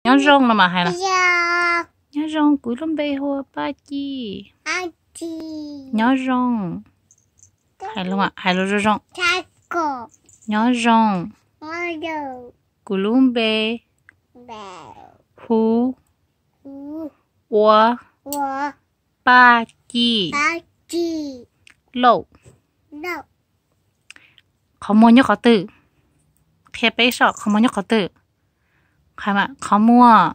Nyob zoo los mas hais los. Nyob zoo, kuv lub npe hu ua Paj Ci. Nyob zoo. Hais lus zoo zoo. Nyob zoo. Kuv lub npe hu ua Paj Ci lauj. Qhov muag nyob qhov twg? Qhia peb soj, qhov muag nyob qhov twg? Qhov muag.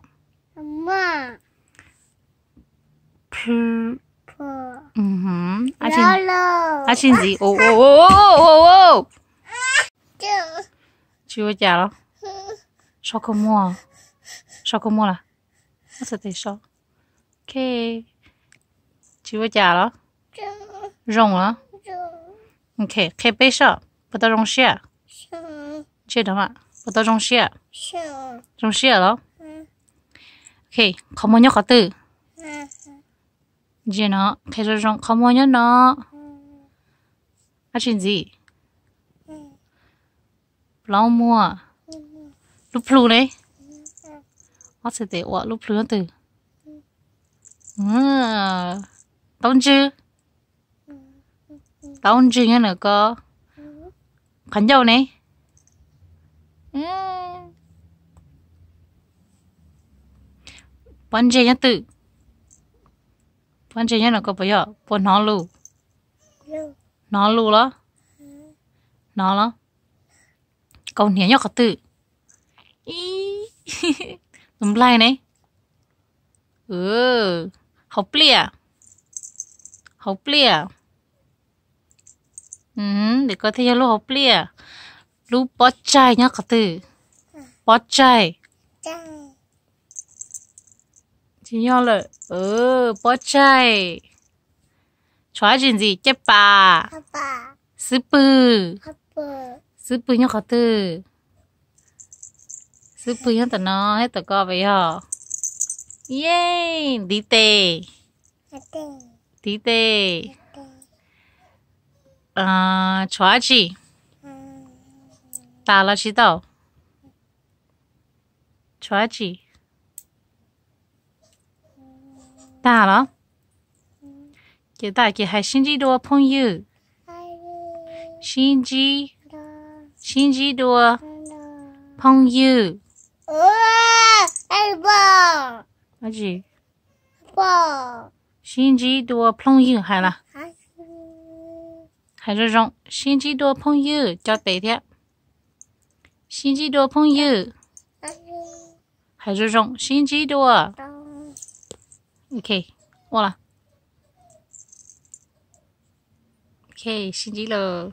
Dab tsi ntxiv? Tsis ua cas los? Soj kua muag. Soj kua muag los? Tsis ua cas. Tsis ua cas los? Zoo los? Qhia peb soj, puas tau zoo siab? Puas tau zoo siab? Zoo siab los? Qhov muag nyob qhov twg? Ntsia no, qhia zoo zoo, qhov muag nyob no. Dab tsi ntxiv? Plaub muag. Lub plhu ne? Ob txhais tes ua lub plhu nyob twg? Taub ntswg. Taub ntswg nyob no ko. Qhov ncauj ne? Pob ntseg nyob twg? Pob ntseg nyob no ko puas yog? Puas hnov lus? Hnov lus los? Hnov los? Kaus hniav nyob qhov twg? Tus nplaig ne? Hauv pliaj. Hauv pliaj. Ntawm ko thiaj yog lub hauv pliaj. Lub pob tsaig nyob qhov twg? Pob tsaig. Tsis yog lawm. Pob tsaig. Tshuav dab tsi ntxiv? Caj pas. Xub pwg. Xub pwg nyob qhov twg? Xub pwg nyob tom no thiab tom ko puas yog? Yeej, ntiv tes. Ntiv tes. Tshuav dab tsi? Tas los tsis tau? Tshuav dab tsi? Tag los? Ces tag ces hais sib ntsib dua phooj ywg. Sib ntsib, sib ntsib dua phooj ywg. Dab tsi? Sib ntsib dua phooj ywg hais los? Hais zoo zoo, sib ntsib dua phooj ywg, co tes thiab. Sib ntsib dua phooj ywg. Hais zoo zoo, sib ntsib dua. Ok, ua los. Ok, sib ntsib lawm.